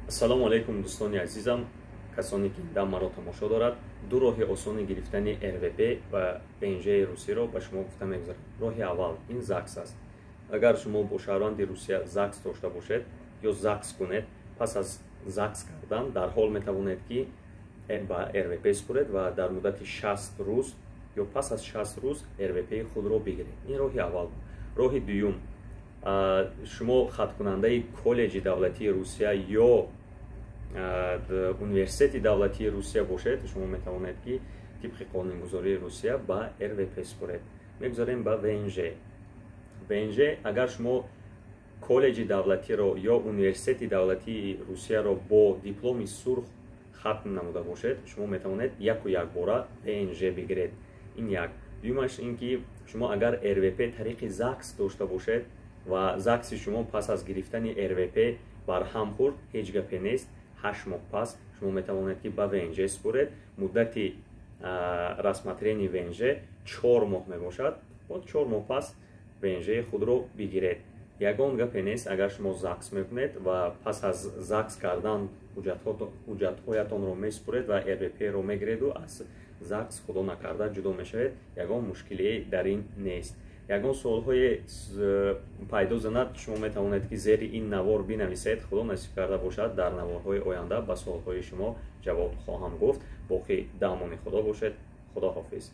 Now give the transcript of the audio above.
Ассалому алайкум, дӯстони азизам, касоне ки дам маро тамошо дорад. Ду роҳи осони гирифтани РВП ва ВНЖ русиро ба шумо гуфта мегузарам. Роҳи аввал ин ЗАГС аст. Агар шумо бо шаҳрванди Русия ЗАГС дошта бошед ё ЗАГС кунед, пас аз ЗАГС кардан дарҳол метавонед, ки ба РВП супоред ва дар муддати 60 рӯз ё пас аз 60 рӯз РВПи худро бигиред. Ин роҳи аввал. Роҳи дуюм: шумо хаткунандаи коллеҷи давлатии Русия ё университети давлатии Русия бошед, шумо метавонед, ки тибқи қонунгузории Русия ба РВП супоред. Мегузарем ба ВНЖ. ВНЖ: агар шумо коллеҷи давлатиро ё университети давлатии Русияро бо дипломи сурх хатм намуда бошед, шумо метавонед яку якбора ВНЖ бигиред. Ин як. Дуюмаш ин ки шумо агар РВП тариқи ЗАГС дошта бошед ва ЗАГСи шумо пас аз гирифтани РВП барҳам хӯрд, ҳеҷ гапе нест, 8 моҳ пас шумо метавонед, ки ба ВНЖ супоред. Муддати рассмотрении ВНЖ 4 моҳ мебошад. Бо 4 моҳ пас ВНЖи худро бигиред. Ягон гапе нест, агар шумо ЗАГС мекунед ва пас аз ЗАГС кардан ҳуҷҷатҳоятонро месупоред ва РВПро мегиреду аз ЗАГС, худо накарда, ҷудо мешавед, ягон мушкилие дар ин нест. Ягон суолҳое пайдо занад, шумо метавонед, ки зери ин навор бинависед. Худо насиб карда бошад, дар наворҳои оянда ба суолҳои шумо ҷавоб хоҳам гуфт. Боқӣ дамони Худо бошед. Худо ҳофиз.